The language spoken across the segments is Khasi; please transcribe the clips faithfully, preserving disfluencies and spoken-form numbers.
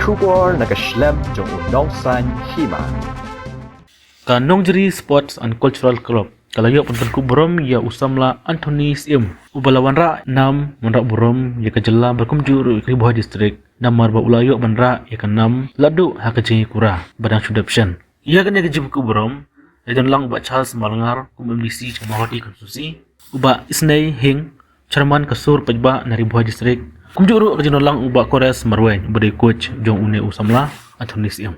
Khubor na ka shlem jong u nongsan hima. Ka Nongjri Sports and Cultural Club ka la ïoh ban pynkup burom ïa u samla Anthony Syiem, uba la wanrah nam wanrah burom ïa ka jylla bad kumjuh ruh ïa ka Ri Bhoi District, namar ba u la ïoh ban rah ïa ka nam ladduh ha ka jingïakura ba dang shu dep shen. Ïa kane ka jingpynkup burom la don lang u Bah Charles Marlngar kum M D C jong Mawhati Constituency, u Bah Isnei Hing, Chairman ka Sur Paidbah na Ri Bhoi District, kumjuh ruh ka jingdon lang u Bah Kores Marwein, uba dei coach jong une u samla Anthony Syiem.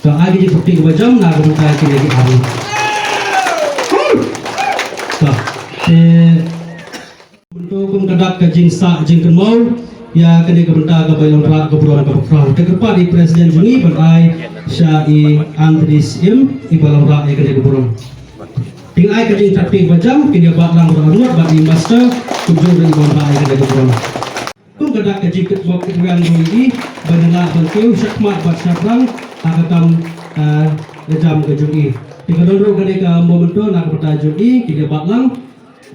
To, ai ka jingpynkup burom na ka bynta kine ki army. To, te mynta kum ka dak ka jingsah jingkynmaw ïa kane ka bynta kaba ïalong rah ka burom kaba khraw. Te kyrpad ïa i president jong ngi ban ai sha i Anthony Syiem iba long rah ïa kane ka burom. Te ai ka jingtap kti ba jam, kin ïa bat lang ruh ha ngut bad i master, kumjuh ruh iba long rah ïa kane ka burom. Kum ka dak ka jingkit bok kit rwiang jong i, ba dang lah ban kiew shakhmat bad shaprang ha ka kam, eh, ka jam ka jong i. Te ka don ruh kane ka memento na ka bynta jong i, kin ïa bat lang.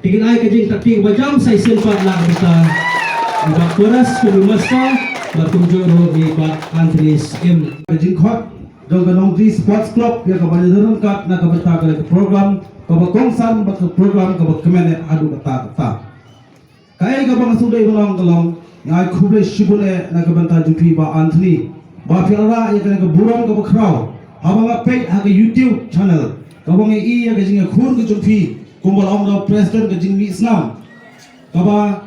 Te kin ai ka jingtap kti ba jam sa shisien pat na ka bynta i Bah Kores kum i master bad kumjuh ruh i Bah Anthony Syiem. Ka jingkhot jong ka Nongjri Sports Club ïa kaba ïadon ryngkat na ka bynta ka program kaba kongsan bad ka program kaba kmen eh haduh katta katta. Kaei kaba nga sngewdei ban ong ka long, nga ai khublei shibun eh na ka bynta jong phi Bah Anthony ba phi la rah ïa kane ka burom kaba khraw. Haba nga peit ha ka YouTube channel kaba nga ïohi ïa ka jingïakhun ka jong phi kumba la ong da u president ka jingmih snam, kaba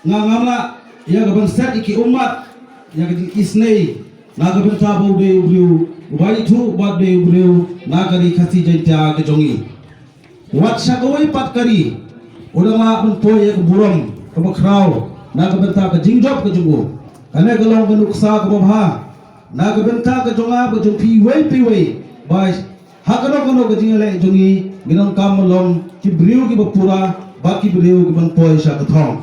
nga ngam lah ïa ka ban set ïa ki ummat ïa ka jingisnei na ka bynta ba u dei u briew uba ithuh bad dei u briew na ka ri Khasi Jaiñtia ka jong ngi. Wat sha kawei pat ka ri u dang lah ban poi ïa ka burom kaba khraw na ka bynta ka jingjop ka jong u. Kane ka long ka nuksa kaba bha na ka bynta ka jong nga bad jong phi iwei pa iwei ba ha kano kano ka jingïaleh jong ngi, ngi donkam ban long ki briew kiba pura bad ki briew kiban poi sha ka thong.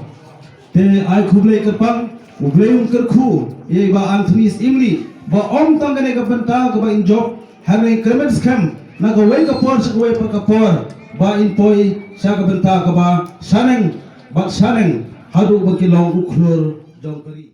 Te ai khublei kyrpang, U Blei un kyrkhu ïa i Bah Anthony Syiem ba ym tang kane ka bynta kaba in jop, hynrei kyrmen skhem na kawei ka por sha kawei pat ka por ba in poi sha ka bynta kaba shaneng bad shaneng haduh ba ki long u khlur jong ka ri.